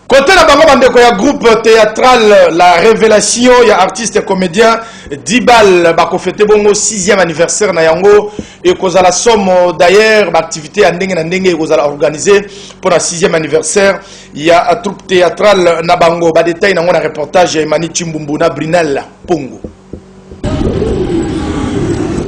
Kote na bango bandeko ya groupe théâtral La Révélation ya artiste comédien Dibal bakofete bongo 6e anniversaire na yango ekozala somo. D'ailleurs baactivité ya ndenge na ndenge ekozala organisé mpo na 6e anniversaire ya troupe théâtrale na bango. Badetail nango na reportage ya Emani Chimbumbu na Brinel Pongo.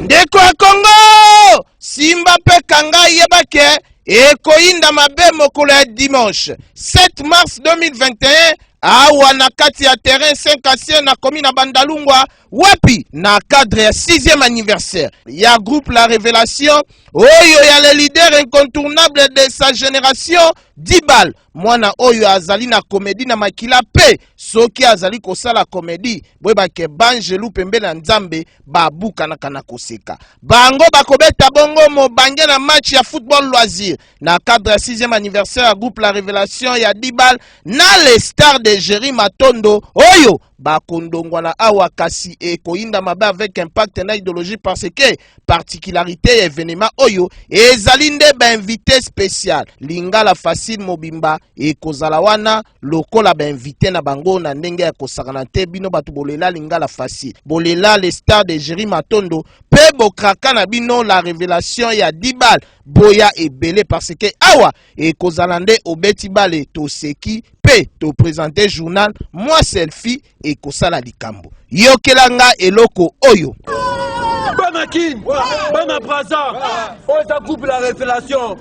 Ndeko ya Kongo, simba mpe kanga, yeba ke ekoyinda mabe mokolo ya dimanche 7 mars 2021 awa na kati ya terrain Saint-Cassien na komi na Bandalungwa, wapi na cadre ya 6e anniversaire ya groupe La Révélation oyo ya le leader incontournable de sa génération Dibal, mwana oyo azali na komedi na makila, mpe soki azali kosala komedi boyebake banjelu pembeni na Nzambe babukanaka na koseka. Bango bakobeta bongo mobange na match ya football loisir na cadre ya 6e anniversaire ya groupe La Révélation ya Dibal na les Stars de Jerry Matondo oyo bakondongwana awa, kasi ekoyinda mabe avec impact na idéologie, parce que particularité ya événement oyo ezali nde bainvité spécial Lingala Facile mobimba ekozala wana lokola bainvité na bango na ndenge ya kosakana te. Bino bato bolela Lingala Facile, bolela les Stars de Jerry Matondo mpe bokraka na bino La Révélation ya Dibal, boya ebele parce que awa ekozala nde obeti bale, toseki mpe toprésente journal, mwa selfie ekosala likambo. Yokela nga eloko oyo. Bana Kin, bana Braza, oyo eza groupe La Révélation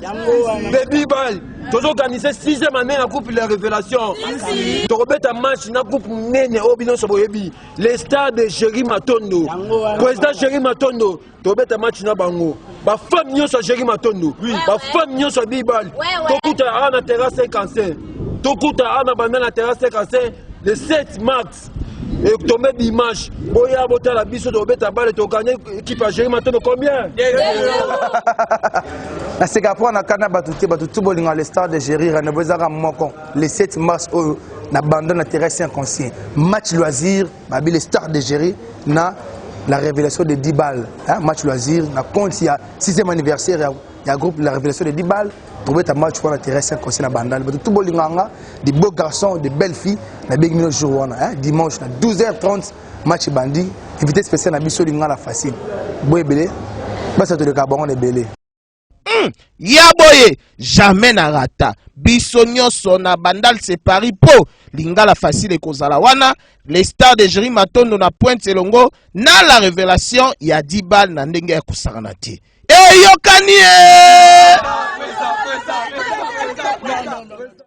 Baby Bal. Tozoorganiser 6e année na groupe La Révélation. Tokobeta match na groupe monene oyo bino nyonso boyebi, les Stars de Jerry Matondo, président Jerry Matondo. Tobeta match na bango, bafemme nyonso ya Jerry Matondo, bafemme nyonso ya Bibal. Tokuta awa na terrain 55, tokuta awa na banda na terrain 55 le 7 mars, etombe dimanche. Boya botala biso, tobeta bale, toganye équipe ya Jerry Matondo combien? Naseka mpo na kanda bato te. Bato tu bolinga le Star de Géri, rendez-vous ezaka moko le 7 mars oyo na bando na terrain 55, match loisir babi le Star de Géri na La Révélation de 10 balles, hein, match loisir na compte ya 6e anniversaire ya groupe La Révélation de 10 balles. Tobeta match wana terrain 55 na Bandal. Bato tu bolinga nga, de beaux garçons, de belles filles, nabengi bino jour wana, hein, dimanche na 12h30 match ebandi. Invité spécial na biso Lingala Facile. Boye ebele basa toleka bango na ebele. Ya boye jamais na rata. Biso nyonso na Bandal separi mpo Lingala Facile ekozala wana, les Stars de Jerry Matondo na pointe elongo na La Révélation ya Dibal na ndenge ya kosakana te. Eyokani e.